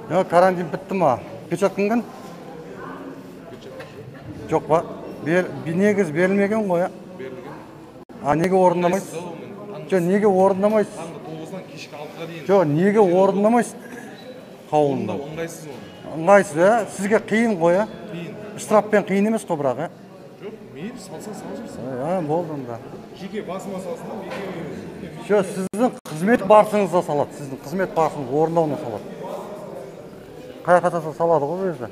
Ya карантин бітті ма? Перчаткаң кім? Жоқ па? Негіз берілмеген ғой, а? Берілген. А неге орындамайсыз? Жоқ, неге орындамайсыз? Таңғы 9-дан кешкі 6-ға дейін. Жоқ, неге орындамайсыз? Қаулыны. Ыңғайсыз ғой. Ыңғайсыз, ә? Сізге қиын ғой, ә? Қиын. Штрафпен қиын емес қой бірақ, ә? Жоқ, мейлі салса сала берсін. А, болды онда. Жеке басыма салсын да, мекеме емес. Жоқ, сіздің қызмет барысыңызда салады, сіздің қызмет барысыңыз орындауына салады. Қай қатаса салады ғой өзі.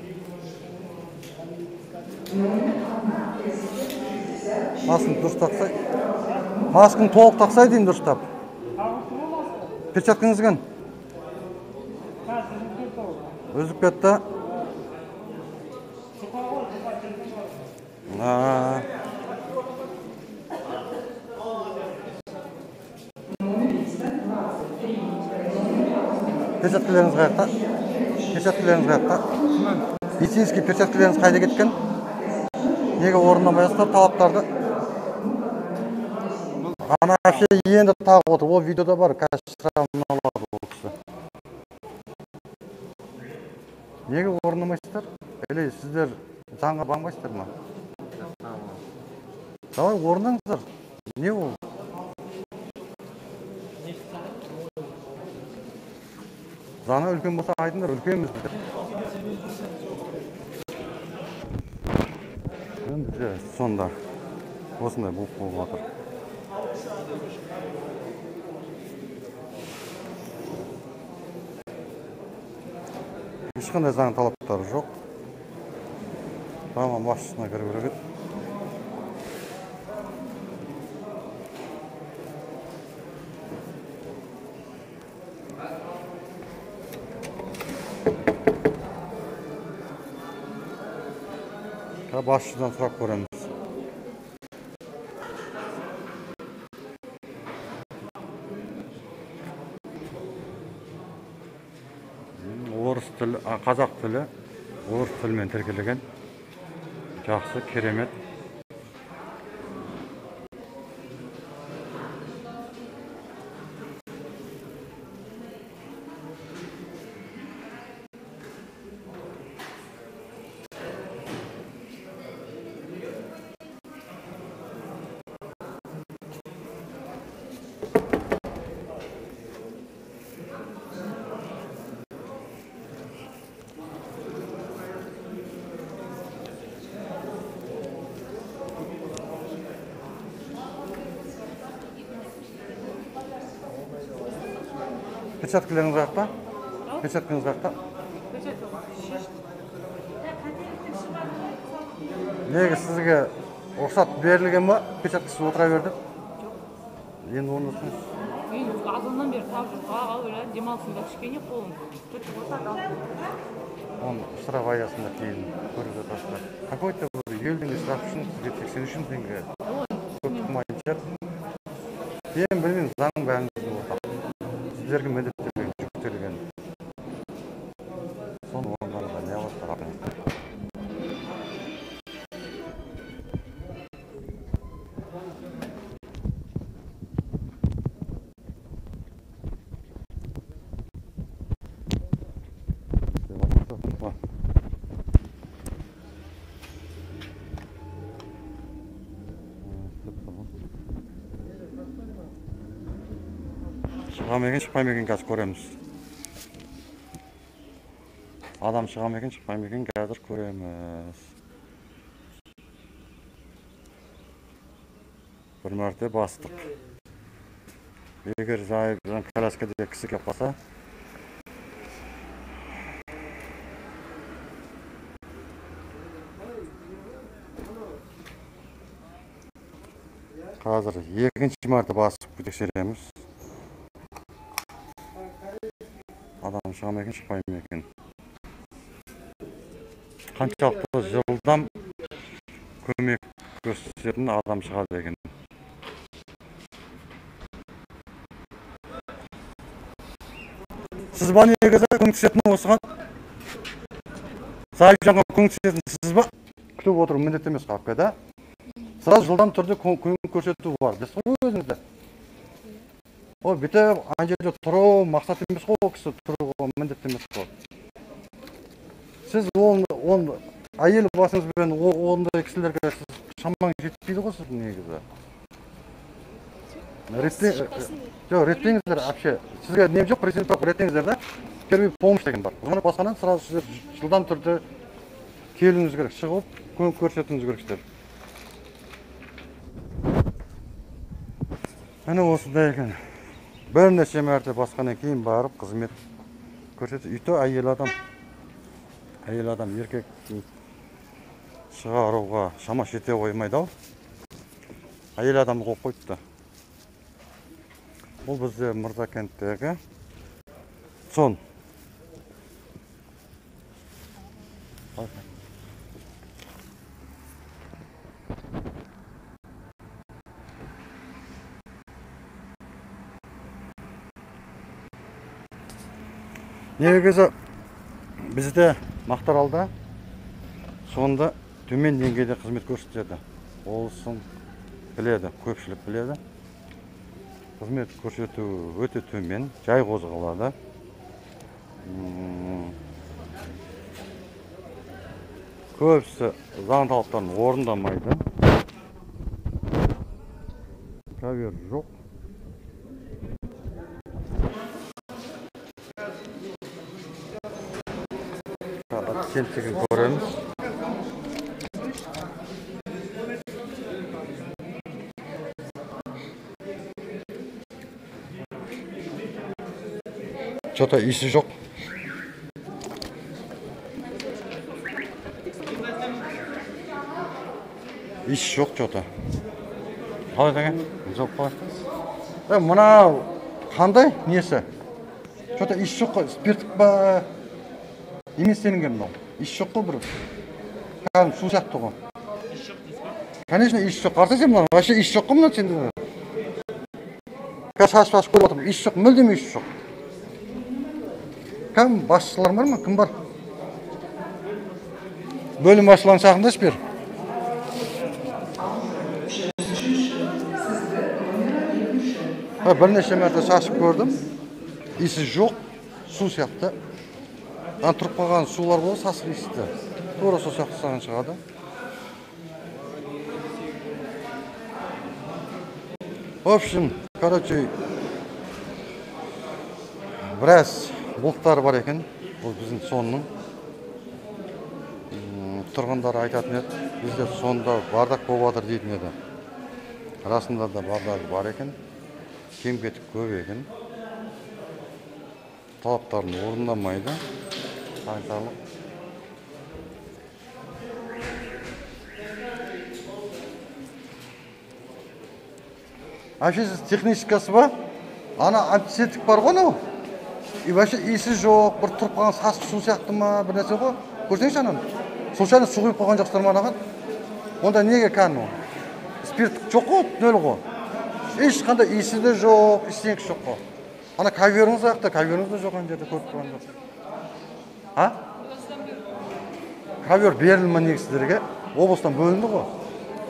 Масканы дұрыс тақсай. Масканы толық тақсай деймін дұрыстап. Перчаткаңыз кім? Үзіліп кетті. Перчаткаларыңыз қаяқта? Перчаткаларыңыз қаяқта? Медицинский перчаткаларыңыз қайда кеткен? Неге орындамайсыздар талаптарды? Ана вообще енді тағып отыр. Ол видеода бар, қазір штрафын алады ол кісі. Неге орындамайсыздар? Или сіздер заңға бағынбайсыздар ма? Давай орындаңыздар. Не ол? Заңы үлкен болса айтыңдар, үлкенбіз деп. Енді сонда осындай болып болып жатыр. Ешқандай заң талаптары жоқ. Рама басшысына кіру керек еді. Басшыдан сұрап көреміз. Орыс тілі, қазақ тілі орыс тілімен тіркелген. Жақсы, керемет. Перчаткаларыңыз қаяқта? Перчаткаңыз қаяқта? Неге сізге рұқсат берілген ба? Перчаткасыз отыра бер деп? Жоқ. Енді орындасыңыз. Мен азаннан бері тағып жүрмін. Аға, демалысында кішкене қолым түртіп отырады. Оны штраф аясында кейін көріп жатасыздар. Какой-то бір 50 теңге штраф үшін сізге 83 мың теңге көп тұрмайтын шығар. Мен білмеймін, заң бәрімізге ортақ. Сіздерге міндеттелген, жүктелген. Соны орындауға не аласыздар? Шыға ма екен, шықпай ма екен қазір көреміз. Адам шыға ма екен, шықпай ма екен қазір көреміз. Бір мәрте бастық. Егер жайып коляскада кісі келіп қалса, қазір екінші мәрте басып тексереміз. Адам шыға ма екен, шықпай ма екен? Қаншалықты жылдам көмек көрсететін адам шығады екен. Сіз ба негізі көмектесетін осыған? Сайып жанға көмектесетін сіз ба? Күтіп отыру міндет емес қапқа, да? Сразу жылдам түрде көмек көрсету бар. Білесіз ғой өзіңізді. Ол бүйтіп ана жерде тұру мақсат емес қой, ол кісі тұруға міндетті емес қой. Сіз оны әйел басыңызбен ондай кісілерге сіз шамаңыз жетпейді ғой сіздің негізі. Жоқ, реттеңіздер вообще. Сізге нем жоқ, президент жоқ, реттеңіздер да. Первый помощь деген бар. Звонок басқаннан сразу сіздер жылдам түрде келуіңіз керек, шығып көмек көрсетуіңіз керек сіздер. Міне осындай екен. Бірнеше мәрте басқаннан кейін барып қызмет көрсетті. Үйте әйел адам, әйел адам еркек шығаруға шама жете қоймайды ау. Әйел адамды қойып қойыпты. Бұл бізде Мырзакенттегі ЦОН. Негізі бізде Мақтааралда сонда төмен деңгейде қызмет көрсетеді. Ол сын біледі, көпшілік біледі. Қызмет көрсету өте төмен, жай қозғалады. Көбісі заң талаптарын орындамайды. Ковер жоқ. Кемшілігін көреміз. Что-то иісі жоқ. Иіс жоқ что-то. Қалай деген? Жоқ қалай? Мына қандай несі? Что-то иіс жоқ қой. Спирттік па? Емес сенген мынау. Иіс жоқ қой бір. Кәдімгі су сияқты ғой. Иіс жоқ дейсіз ба? Конечно, иіс жоқ. Қарасай сен мынаны, вообще иіс жоқ қой мынау сенде. Қазір шашып-шашып көріп отырмын. Иіс жоқ, мүлдем иіс жоқ. Кім басшылар бар ма? Кім бар? Бөлім басшыларын шақырыңдаршы бері. Бірнеше мәрте шашып көрдім. Иісі жоқ, су сияқты. Ана тұрып қалған сулар болады, сасық иісті. Тура сол сияқты саған шығады. В общем, короче, біраз бұлттар бар екен. Бұл біздің ЦОНның. Тұрғындары айтатын еді, бізде ЦОНда бардак болып жатыр дейтін еді. Расында да бардак бар екен. Кем-кетік көп екен. Талаптарын орындамайды. Айтарлық. Вообще сіз техническасы ба? Ана антисептик бар ғой анау. И вообще иісі жоқ, бір тұрып қалған сасық су сияқты ма, бір нәрсе ғой. Көрсеңізші ананы. Случайно су құйып қойған жоқсыздар ма анаған? Онда неге кәдімгі ол? Спирт жоқ қой, нөл ғой. Ешқандай иісі де жоқ, ештеңесі жоқ қой. Ана коверіңіз аяқта, коверіңіз де жоқ ана жерде көріп тұрған жоқ. А? Ковер берілді ма негізі сіздерге? Облыстан бөлінді ғой.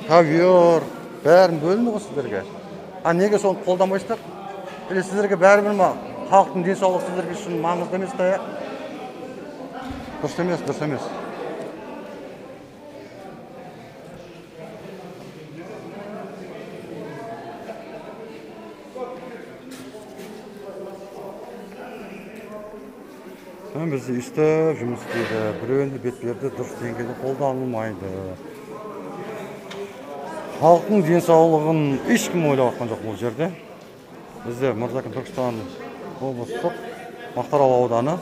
Ковер, бәрін бөлінді ғой сіздерге. А неге соны қолданбайсыздар? Или сіздерге бәрібір ма? Халықтың денсаулығы сіздерге үшін маңызды емес та, Дұрыс емес, дұрыс емес. Бізде өйстіп жұмыс істейді, біреуінде бетперде дұрыс деңгейде қолданылмайды. Халықтың денсаулығын ешкім ойлап жатқан жоқ бұл жерде. Бізде Мырзакент Түркістан облыстық Мақтаарал ауданы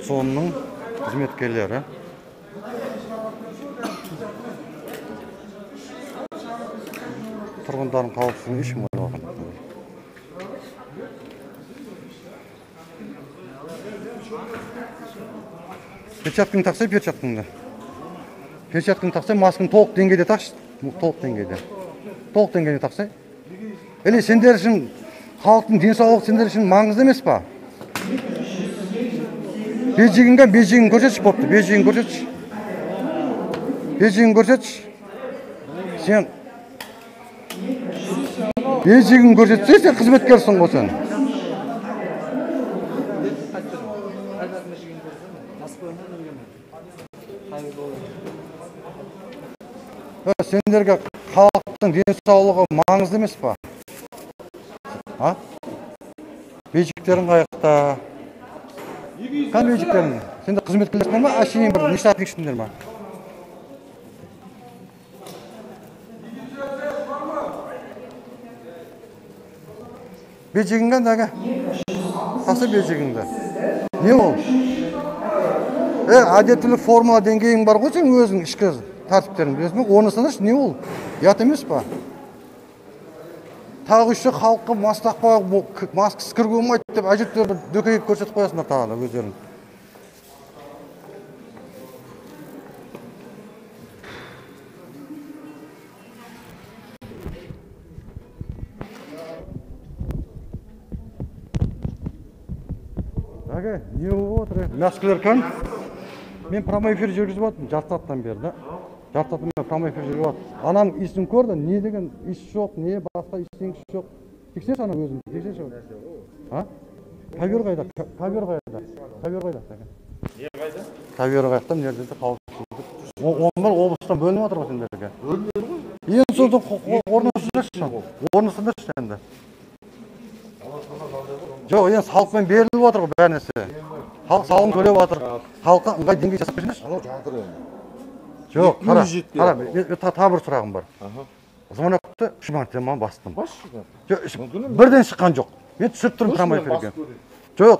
ЦОНның қызметкерлері. Тұрғындардың қауіпсіздігін ешкім ойлап жатқан жоқ. Перчаткаңды тақсай, перчаткаңды. Перчаткаңды тақсай, маскаңды толық деңгейде тақшы. Толық деңгейде. Толық деңгейде тақсай. Или сендер үшін халықтың денсаулығы сендер үшін маңызды емес па? Бейджигіңді, бейджигіңді көрсетші бопты, бейджигіңді көрсетші. Бейджигіңді көрсетші. Сен бейджигіңді көрсетсе, сен қызметкерсің ғой сен. Сендерге халықтың денсаулығы маңызды емес па? А? Бейджиктерің қаяқта? Қандай бейджиктерің? Сендер қызметкерлерсіңдер ма? Әшейін бір нештатниксіңдер ма? Бейджигің қандай, аға? Тақса бейджигіңді. Не ол? Әдептілік формула деңгейің бар ғой сен өзің ішкі тәртіптерің білесің бе? Орнасаңдаршы, не ол? Ұят емес па? Тағы еще халыққа маска тақпа, маскасыз кіруге болмайды деп әжептәуір бір дөкейіп көрсетіп қоясыңдар тағы да өздерің. Әге, не болып отыр? Маскалар кән? Мен прямой эфир жүргізіп жатырмын жарты сағаттан бері, да? Жарты сағаттан бері прямой эфир жүргізіп жатырмын. Ананың иісін көрді, не деген иіс жоқ, не басқа ештеңесі жоқ. Тексерші ана өзің, тексерші. А? Ковер қайда? Ковер қайда? Ковер қайда? Не қайда? Ковер қайда? Мына жерде қауіпсіздік. Он бір облыстан бөлініп жатыр ғой сендерге. Бөлінеді ғой. Енді соны орнасыңдаршы. Орнасыңдаршы енді. Жоқ, енді салықпен беріліп жатыр ғой бәр нәрсе. Халық салым төлеп жатыр. Халыққа ыңғай деңгей жасап берсеңдерші. Анау жатыр енді. Жоқ, қара, қара, тағы бір сұрағым бар. Звонокты үш мәрте маған бастым. Жоқ, бірден шыққан жоқ. Мен түсіріп тұрмын прямой эфирге. Жоқ.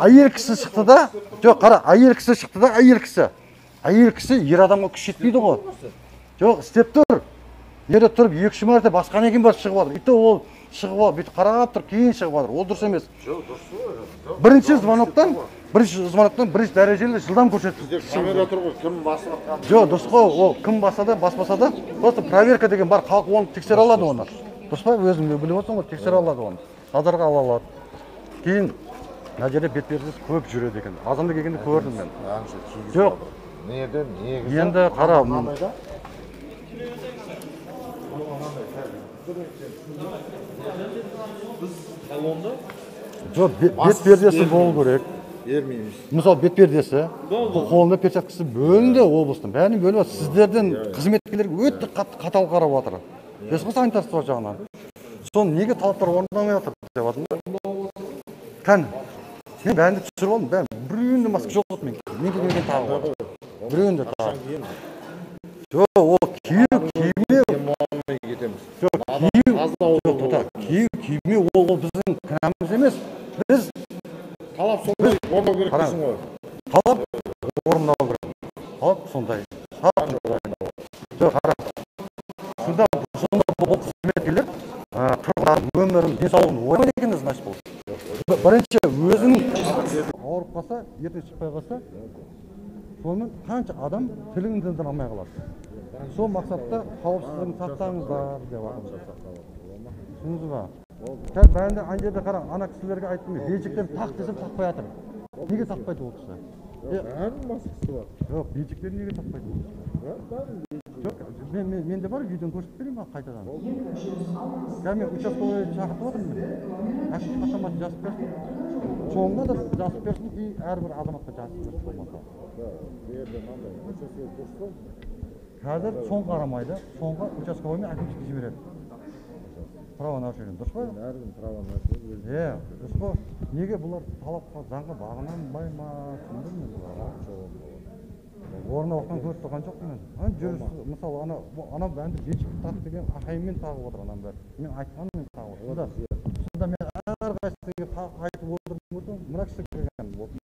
Әйел кісі шықты да, жоқ, қара, әйел кісі шықты да, әйел кісі. Әйел кісі ер адамға күш жетпейді ғой. Жоқ, істеп тұр. Жерде тұрып екі-үш мәрте басқаннан кейін барып шығып жатыр. И то ол шығып алып, бүйтіп қарап тұр, кейін шығып жатыр. Ол дұрыс емес. Жоқ, дұрыс қой. Бірінші звоноктан, бірінші дәрежелі жылдам көрсетті. Бізде камера тұр ғой, кім басып жатқанын. Жоқ, дұрыс қой, ол кім басса да, баспаса да, просто проверка деген бар, халық оны тексере алады оны. Дұрыс па? Өзің де біліп отырсың ғой, тексере алады оны. Назарға ала алады. Кейін мына жерде бетпердесіз көп жүреді екен. Азанда келгенде көрдім мен. Жоқ. Неден, негізі. Енді қара, Біз талонды жоқ, бет пердесі болу керек. Бермейміз. Мысалы, бет пердесі, қолында перчаткасы бөлінді облыстың, бәрін бөліп жатыр. Сіздерден қызметкерлерге өте қатты қатал қарап жатыр. Білесіз ғой санитарство жағынан. Соны неге талаптар орындалмай жатыр деп жатырмын да. Кән, мен бәрін де түсіріп алдым, бәрін. Біреуінде маска жоқ еді мен. Мен келгеннен тағы бар. Біреуінде тағы. Жоқ, ол кию, киме. Жоқ, кию, киме, ол біздің кінәміз емес. Біз талап сондай орындау керек дейсің ғой. Талап орындау керек. Талап сондай. Жоқ, қара. Сонда бұл қызметкерлер тұрғындардың өмірін, денсаулығын ойламайды екен, значит бұл. Бірінші өзінің ауырып қалса, ертең шықпай қалса, сонымен қанша адам тілін тындыра алмай қалады. Сол мақсатта қауіпсіздігін сақтаңыздар деп жатырмыз. Түсіндіңіз ба? Қазір бәрінде ана жерде қара, ана кісілерге айттым, бейджиктерін тақ десем тақпай жатыр. Неге тақпайды ол кісі? Бәрінің маскасы бар. Жоқ, бейджиктерін неге тақпайды ол кісі? Жоқ, менде бар, видеоны көрсетіп берейін ба қайтадан? Қазір мен участковый шақыртып жатырмын мен. Әкімшілік хаттамасын жазып берсін. Соңында да жазып берсін, и әрбір азаматқа жазып берсін болмаса. Қазір соң қарамайды, соңға участковый мен әкімшілікке жібереді. Право нарушение, дұрыс па? Әркім право нарушение. Иә, дұрыс қой. Неге бұлар талапқа, заңға бағынанбай ма? Түсіндім мен бұларға. Орнына оққан көріп тұрған жоқпын мен. Ана жүріс, мысалы, ана бәрінде бейджик тақ деген ағайынмен тағып отыр ананың бәрі. Мен айтқанмен тағып отыр. Сонда мен әрқайсысына айтып отырмын, мына кісі кірген болды.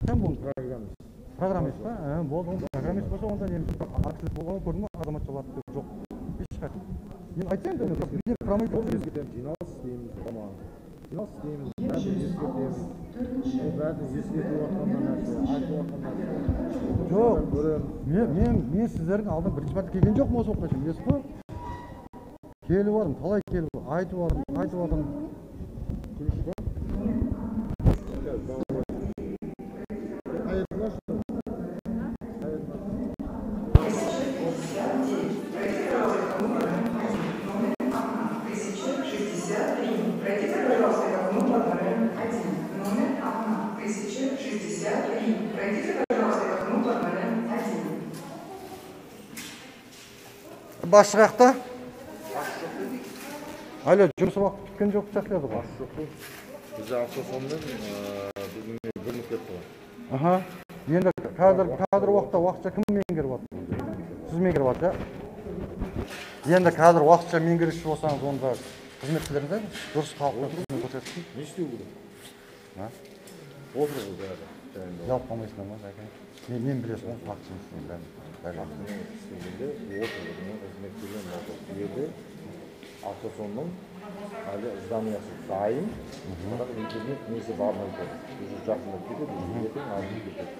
Кім бұл? Программист. Программист па? Болды, программист болса, онда не аксель болған көрдің бе, азаматшалар жоқ. Ешқайсы. Мен айтайын да, мен прямой жиналыс істейміз, жиналыс істейміз. Жоқ, мен сіздердің алдын бірінші мәрте келген жоқпын осы уақытқа шейін, білесіз ғой? Келіп бардым, талай келіп, айтып бардым, Ключ бар? Басшы қақта? Әлі жұмысы уақыт біткен жоқ сияқты еді ғой. Басшы жоқ қой. Бізде автосонмен бүгін бөлініп кетті ғой. Аха. Енді қазір уақытта уақытша кім меңгеріп жатыр? Сіз меңгеріп жатыр, иә? Енді қазір уақытша меңгеруші болсаңыз, онда қызметкерлеріңіз дұрыс халыққа қызмет көрсетсін. Не істеу керек? А? Отыр ғой бәрі. Жалып қалмайсыңдар ма, әке? Мен білесің ғой, факт жұмыс істеймін бәрін. Істегенде отыр, мен қызметкерлерім отыр. Бұл жерде автосонның әлі зданиясы дайын, бірақ интернет несі бармай тұр. Уже жақындап кетеді, уже ертең алдын кетеді.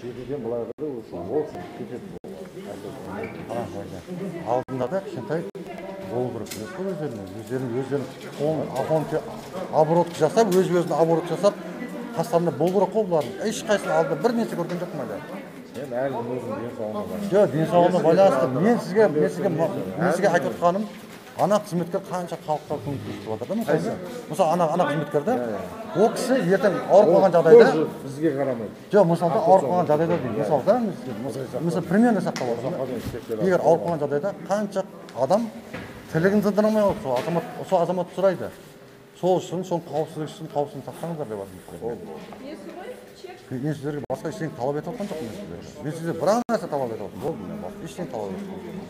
7-ден былай қарай уже ол кетеді. Алдында да кішкентай болу керек, білесіз ғой өздеріне. Өздерін қолын оборот жасап, өз-өзін оборот жасап, қастарында болу керек қой бұлардың. Ешқайсының алдында бір нәрсе көрген жоқпын әлі. Мен әлі өзім денсаулығыма байланысты. Жоқ, денсаулығына байланысты. Мен сізге айтып отқаным, ана қызметкер қанша халыққа көмектесіп жатыр да, мысалы. Мысалы, ана қызметкер да, ол кісі ертең ауырып қалған жағдайда бізге қарамайды. Жоқ, мысалы, ауырып қалған жағдайда деймін. Мысалы да, мысалы примерно сақтап отырмын. Егер ауырып қалған жағдайда қанша адам тілігін тындыра алмай қалады, сол азамат сұрайды. Сол үшін, сол қауіпсіздік үшін қауіпсіздігін сақтаңыздар деп жатырмын. Мен сіздерге басқа ештеңе талап етіп жатқан жоқпын. Мен сіздерге бір ақ нәрсе талап етіп жатырмын. Болды, мен басқа ештеңе талап етіп жатқан жоқпын.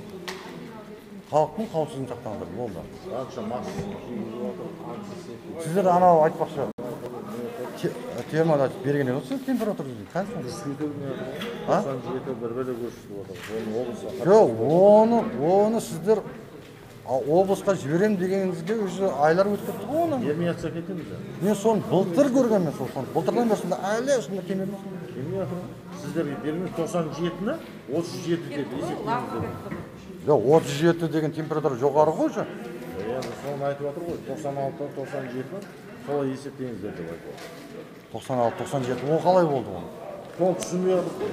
Халықтың қауіпсіздігін сақтаңыздар, болды. Қанша маскасын кигізіп жатыр, антисептик. Сіздер анау айтпақшы, термодатчик берген едіңіз, температура дейді. Қанша? 97 бір-бірі көрсетіп отыр. Жоқ, оны сіздер облысқа жіберем дегеніңізге уже айлар өтіп кетті ғой оны. Бермей жатса кетеміз. Мен соны былтыр көргенмін, соны. Былтырдан бері сонда әлі сонда келмеді ме? Келмей жатыр. Сіздерге бермей 97-ні 37 деп есептейміз деп. Жоқ, 37 деген температура жоғары ғой уже. Енді соны айтып жатыр ғой, 96, 97 солай есептейміздер деп айтып жатыр. 96, 97 ол қалай болды ол? Соны түсінбей жатырмыз ғой.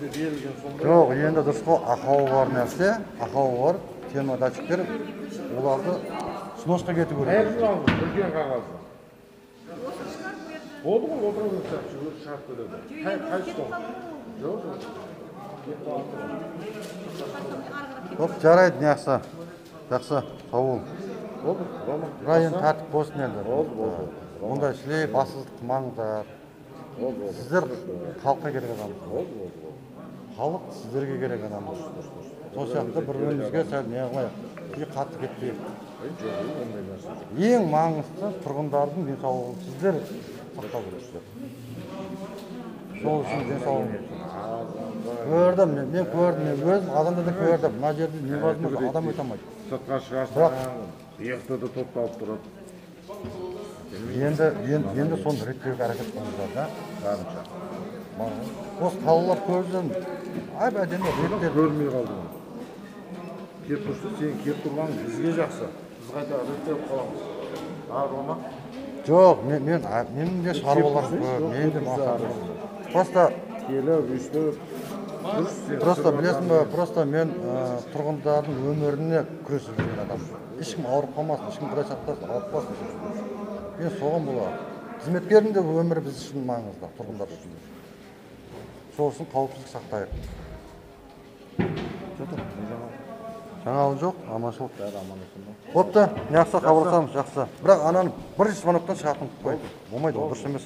Бізде берілген сондай. Жоқ, енді дұрыс қой, ақауы бар нәрсе, ақауы бар термодатчиктер, оларды сносқа кету керек. Бәрін алдым, үлкен қағазды. Болды ғой, отыра берсе, өзі шығарып береді. Қай стол? Жоқ, жоқ. Жоқ, жарайды, жақсы. Жақсы, сау бол. Болды, Рома. Бірақ енді тәртіп болсын енді. Болды, болды. Ондай шілей бассыздық қылмаңдар. Сіздер халыққа керек адамсыздар. Болды, болды. Халық сіздерге керек адам. Сол сияқты бір-бірімізге сәл не қылайық, қатты кетпейік. Ең маңыздысы тұрғындардың денсаулығын сіздер сақтау керексіздер. Сол үшін денсаулығын. Көрдім, мен көрдім, мен өзім адамды да көрдім. Мына жерде невозможно, адам өте алмайды. Сыртқа шығарсаң, бұяқта да топталып тұрады. Енді соны реттеуге әрекет қылыңыздар да. Осы қалалар көзден әп-әдемі реттеп. Көрмей қалдым. Келіп тұрса, сен келіп тұрғаның бізге жақсы. Біз қайта реттеп қаламыз. А, Рома? Жоқ, менің де шаруаларым көп, менің де мақсатым. Просто келіп, өйстіп. Просто білесің бе, просто мен тұрғындардың өміріне күресіп жүрген адаммын. Ешкім ауырып қалмасын, ешкім құдай сақтасын, ауырып қалмасын. Мен соған болады. Қызметкердің де өмірі біз үшін маңызды, тұрғындар үшін. Сол үшін қауіпсіздік сақтайық. Жаңалық жоқ, аманшылық. Бопты, жақсы хабарласамыз, жақсы. Бірақ ананы бірінші звоноктан шығатын қойды. Болмайды, ол дұрыс емес.